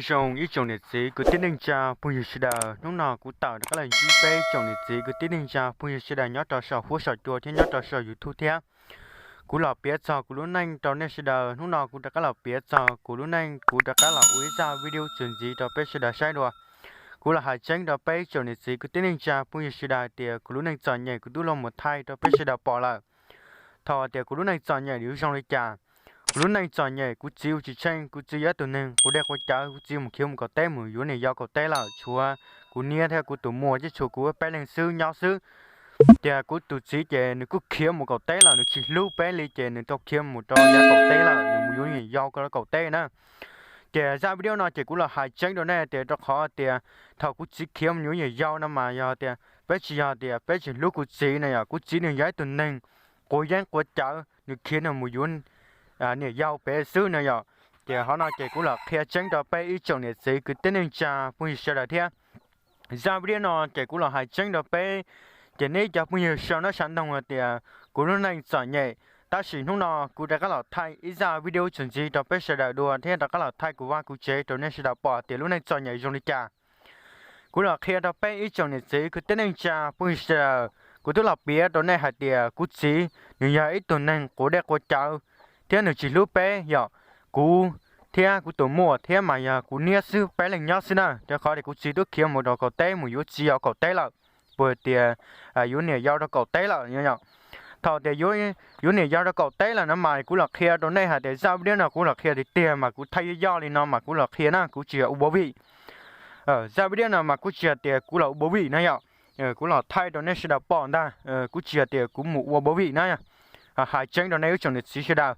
Zoo ib tsoom niam txiv kwv tij neej tsa phooj ywg sawv daws, hnub no kuv tawm rov qab los ntsib peb tsoom niam txiv kwv tij neej tsa phooj ywg sawv daws nyob rau saum huab saum cua thiab nyob rau saum YouTube thiab. Kuv los piav txog kuv lub neej rau nej sawv daws, hnub no kuv rov qab los piav txog kuv lub neej, kuv rov qab los ua ib zaj video txuas ntxiv rau peb sawv daws saib dua. Kuv los hais tseeb rau peb tsoom niam txiv kwv tij neej tsa phooj ywg sawv daws tias kuv lub neej txom nyem kuv twb los mus thaij rau peb sawv daws pom lawm. Thaum tias kuv lub neej txom nyem yuav zoo li cas, kuv lub neej txom nyem, kuv txiv ua tsis tsheej, kuv txiv yog ib tug neeg quav dej quav cawv, kuv txiv mus khiav mus kaum teb mus yuav niam yau kaum teb lawm, tshuav kuv niam thiab kuv tus muam thiab tshuav kuv peb leeg xwb nyob xwb. Tias kuv tus txiv ces nws kuj khiav mus kaum teb lawm, nws tsis hlub peb li ces nws tau khiav mus rau yav kaum teb lawm, nws mus yuav niam yau rau kaum teb na. Ces zaj video no ces kuv los hais tseeb rau nej tias rau qhov tias thaum kuv txiv khiav mus yuav niam yau no mas yog tias peb tsis yog tias peb tsis hlub kuv txiv no yom, kuv txiv nws yog ib tug neeg quav yeeb quav cawv, nws khiav nws mus yuav niam yau pem xwb no yom. Ces qhov no ces kuv los qhia tseeb rau peb ib tsoom niam txiv kwv tij neej tsa phooj ywg sawv daws thiab. Zaj video no ces kuv los hais tseeb rau peb, ces nej cov phooj ywg sawv daws sawv ntoog hais tias kuv lub neej txom nyem, tab sis hnub no kuv rov qab los thaij ib zaj video txuas ntxiv rau peb sawv daws dua thiab rov qab los thaij kuv vaj kuv tsev rau nej sawv daws pom tias lub neej txom nyem zoo li cas. Kuv los qhia rau peb ib tsoom niam txiv kwv tij neej tsa phooj ywg sawv daws, kuv twb los piav rau nej hais tias kuv txiv nws yog ib tug neeg quav dej quav cawv thiab nws tsis hlub peb yom, kuv thiab kuv tus muam thiab mas yog kuv niam xwb peb leeg nyob xwb na, rau qhov tias kuv txiv twb khiav mus rau kaum teb mus yuav txiv yau kaum teb lawm, puas tias yuav niam yau rau kaum teb lawm yom. Thaum tias yuav niam yau rau kaum teb lawm no mas kuv los qhia rau nej hais tias zaj video no kuv los qhia tiag tiag mas kuv thaij yoj yoj li no mas kuv los qhia na, kuv tsis yog ua bov vim. Zaj video no mas kuv tsis hais tias kuv los ua bov vim na yom, kuv los thaij rau nej sawv daws pom ntag, kuv tsis hais tias kuv mus ua bov vim na. Hais tseeb rau nej ib tsoom niam txiv sawv daws,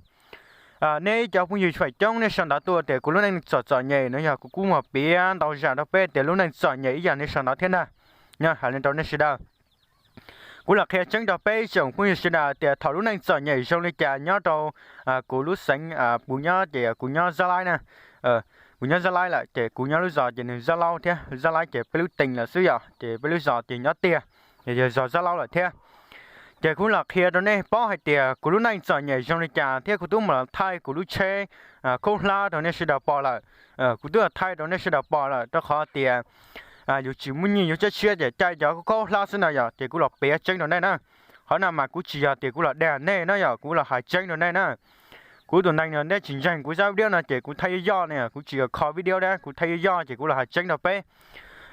nej cov phooj ywg feem coob nej sawv daws tuaj tias kuv lub neej txom txom nyem no yog kuv kuj mus piav ntau zaj rau peb tias lub neej txom nyem ib yam nej sawv daws thiab ntag. Nyob hais li rau nej sawv daws, kuv los qhia tseeb rau peb ib tsoom phooj ywg sawv daws tias thaum lub neej txom nyem zoo li cas nyob rau kuv lub xeev, kuv nyob ces kuv nyob Zab Laib na. Kuv nyob Zab Laib lawm ces kuv nyob lub zos ces nws Zab Laub thiab Zab Laib ces peb lub teem lawm xwb yom, ces peb lub zos ces nyob tiag, yog zos Zab Laub lawm thiab. Ces kuv los qhia rau nej paub hais tias kuv lub neej txom nyem zoo li cas thiab kuv twb mus los thaij kuv lub tsheb khaub hlab rau nej sawv daws pom lawm. Kuv twb los thaij rau nej sawv daws pom lawm rau qhov tias yus tsis muaj nyiaj yuav tshiab tshiab ces caij cov khaub hlab xwb no yom, ces kuv los piav tseeb rau nej na. Qhov no mas kuv tsis yog tias kuv los dag nej na yom, kuv los hais tseeb rau nej na. Kuv tus neeg no nej tsis ntseeg kuv zaj video no ces kuv thaij yoj yoj ne, kuv tsis yog kho video dab, kuv thaij yoj yoj ces kuv los hais tseeb rau peb.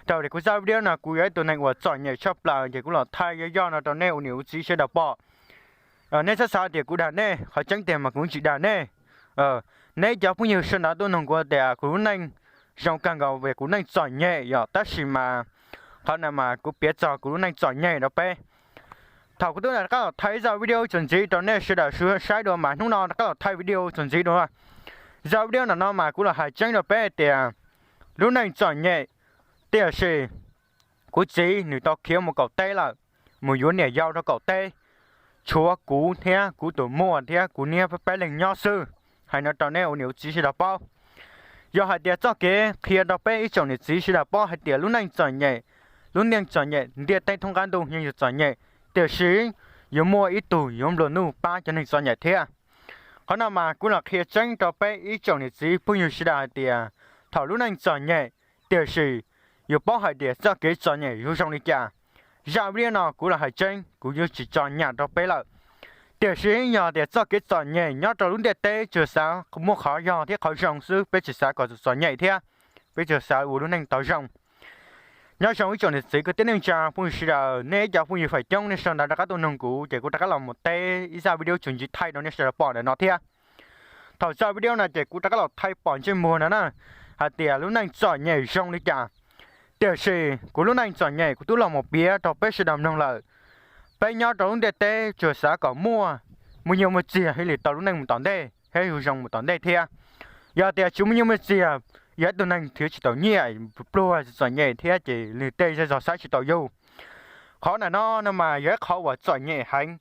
Thaum tias kuv zaj video no kuv yog ib tug neeg uas txom nyem tshaj plaws ces kuv los thaij yoj yoj no rau nej ua niam ua txiv sawv daws pom. Nej txhob xav tias kuv dag nej, qhov tseeb tiag mas kuv tsis dag nej. Nej cov phooj ywg sawv daws tuaj nug kuv tias kuv lub neej zoo kawg nkaus vim kuv neej txom nyem yom, tab sis mas qhov no mas kuv piav txog kuv lub neej txom nyem rau peb. Thaum kuv twb rov qab los thaij zaj video txuas ntxiv rau nej sawv daws saib dua mas hnub no rov qab los thaij video txuas ntxiv dua. Zaj video ntawm no mas kuv los hais tseeb rau peb tias lub neej txom nyem, tiam sis kuv txiv nws tau khiav mus kaum teb lawm, mus yuav niam yau rau kaum teb, tshuav kuv thiab kuv tus muam thiab kuv niam peb leeg nyob xwb. Hais no rau nej ua niam ua txiv sawv daws paub. Yog hais tias txoj kev qhia rau peb ib tsoom niam txiv sawv daws paub hais tias lub neej txom nyem, lub neej txom nyem ntiaj teb thoob qab ntuj yeej yog txom nyem, tiam sis yuav muaj ib tug yuav nplua nuj pab cov neeg txom nyem thiab. Qhov no mas kuv los qhia tseeb rau peb ib tsoom niam txiv phooj ywg sawv daws hais tias thaum lub neej txom nyem, tiam sis yuav paub hais tias txoj kev txom nyem yuav zoo li cas. Zaj video no kuv los hais tseeb, kuv yuav tsis tso nyam rau peb lawm. Tiam sis yog tias txoj kev txom nyem nyob rau lub ntiaj teb tsuas xav muaj qhov yog thiab qhov zoo xwb, peb tsis xav kom txom nyem thiab peb tsuas xav ua lub neej tau zoo. Nyob zoo ib tsoom niam txiv kwv tij neej tsa phooj ywg sawv daws, nej ib cov phooj ywg feem coob nej sawv daws rov qab tuaj nug kuv ces kuv rov qab los mus teb ib zaj video txuas ntxiv thaij rau nej sawv daws pom ntawm no thiab. Thaum zaj video no ces kuv rov qab los thaij pom ntsej muag no na, hais tias lub neej txom nyem zoo li cas. Tiam sis kuv lub neej txom nyem kuv twb los mus piav rau peb sawv daws mloog lawm. Peb nyob rau lub ntiaj teb tsuas xav kom muaj, muaj nyiaj muaj txiag thiaj li tau lub neej mus tom ntej thiab zoo mus tom ntej thiab. Yog tias tsis muaj nyiaj muaj txiag, yog ib tug neeg nrhiav tsis tau nyiaj, pluag txom nyem thiab ces nws tej zej zog saib tsis taus yus. Qhov ntawm no no mas yog ib qhov uas txom nyem heev.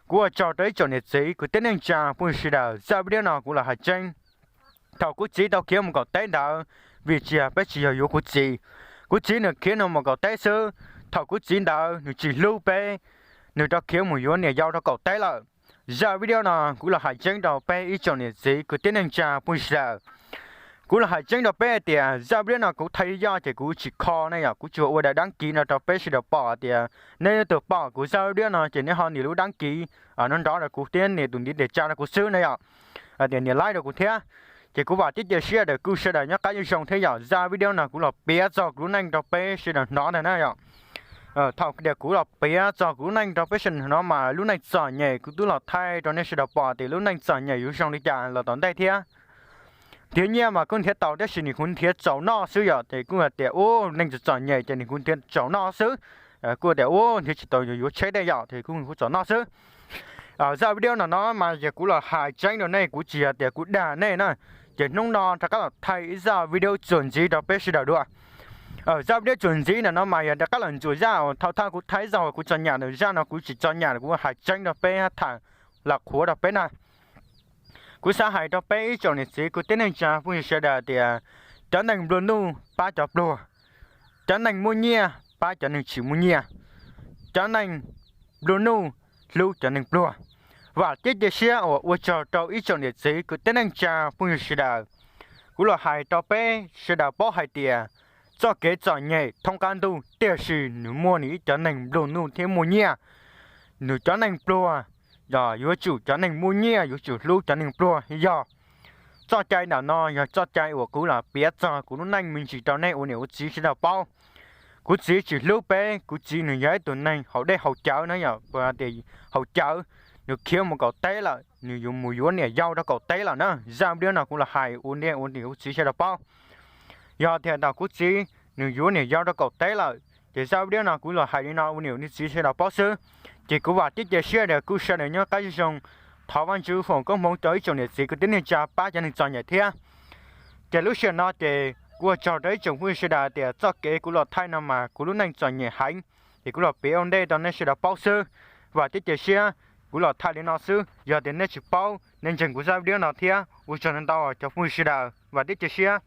Kuv ua tsaug rau ib tsoom niam txiv kwv tij neej tsa phooj ywg sawv daws, zaj video no kuv los hais tseeb. Thaum kuv txiv tau khiav mus kaum teb ntawd, vim tias peb tsis yog yuav kuv txiv, kuv txiv nws khiav nws mus kaum teb xwb. Thaum kuv txiv ntawd nws tsis hlub peb, nws rov khiav mus yuav niam yau rau kaum teb lawm. Zaj video no kuv los hais tseeb rau peb ib tsoom niam txiv kwv tij neej tsa phooj ywg sawv daws. Kuv los hais tseeb rau peb tias zaj video no kuv thaij yoj ces kuv tsis kho ne yom, kuv tsuas ua daim dab kiv no rau peb sawv daws pom tias nej leej twg pom kuv zaj video no ces nej ho nias lub dab kiv no nrov rau kuv thiab nias tus ntiv tes tsa rau kuv xwb na yom. Tias nias like rau kuv thiab. Ces kuv vam thiab cia siab tias kuj sawv daws nyob qab zoo thiab yom. Zaj video no kuv los piav txog kuv lub neej rau peb sawv daws hnov ntag na yom. Thaum tias kuv los piav txog kuv lub neej rau peb sawv daws hnov mas lub neej txom nyem kuv twb los thaij rau nej sawv daws pom tias lub neej txom nyem yuav zoo li cas los tom ntej thiab. Nrhiav nyiaj mas kuj nrhiav tau tab sis nws kuj nrhiav txaus noj xwb yom, ces kuj hais tias ua neej txom txom nyem ces nws kuj nrhiav txaus noj xwb. Kuj tias ua nrhiav tsis tau yuav tsheb tej yom, ces kuj kuj txaus noj xwb. Zaj video no no mas yog kuv los hais tseeb rau nej, kuv tsis yog tias kuv dag nej na. Ces hnub no rov qab los thaij ib zaj video txuas ntxiv rau peb sawv daws dua. Zaj video txuas ntxiv ntawm no mas yog rov qab los ntxuas zaj uas thaum thawj kuv thaij zaj uas kuv txom nyem ntawm zaj no kuv tsis txom nyem, kuv hais tseeb rau peb thiab tham los qhuav rau peb na. Kuv xav hais rau peb ib tsoom niam txiv kwv tij neej tsa phooj ywg sawv daws tias cov neeg nplua nuj pab cov pluag, cov neeg muaj nyiaj pab cov neeg tsis muaj nyiaj, cov neeg nplua nuj hlub cov neeg pluag. Vam thiab cia siab uas ua tsaug rau ib tsoom niam txiv kwv tij neej tsa phooj ywg sawv daws. Kuv los hais rau peb sawv daws paub hais tias txoj kev txom nyem thoob qab ntuj tiam sis nws muaj nws ib cov neeg nplua nuj thiab muaj nyiaj. Nws cov neeg pluag, yog yuav tsum cov neeg muaj nyiaj yuav tsum hlub cov neeg pluag yog. Txoj cai ntawm no yog txoj cai uas kuv los piav txog kuv lub neej me ntsis rau nej ua niam ua txiv sawv daws paub. Kuv txiv tsis hlub peb, kuv txiv nws yog ib tug neeg haus dej haus cawv na yom, tias haus cawv, nws khiav mus kaum teb lawm, nws yuav mus yuav niam yau rau kaum teb lawm na. Zaj video no kuv los hais ua niam ua txiv sawv daws paub. Yog tias thaum kuv txiv nws yuav niam yau rau kaum teb lawm, ces zaj video no kuv los hais li no ua niam ua txiv sawv daws paub xwb. Ces kuv vam thiab cia siab tias kuj sawv daws nyob qab zoo zoo. Thov Vajtswv foom koob hmoov rau ib tsoom niam txiv kwv tij neej tsa pab cov neeg txom nyem thiab. Ces lub sij hawm no ces kuv ua tsaug rau ib tsoom phooj ywg sawv daws tias txoj kev kuv los thaij no mas kuv lub neej txom nyem heev, ces kuv los piav ua ntej rau nej sawv daws paub xwb. Vam thiab cia siab kuv los thaij li no xwb, yog tias nej tsis paub nej ntseeg kuv zaj video no thiab. Ua tsaug ntau ntau cov phooj ywg sawv daws, vam thiab cia siab.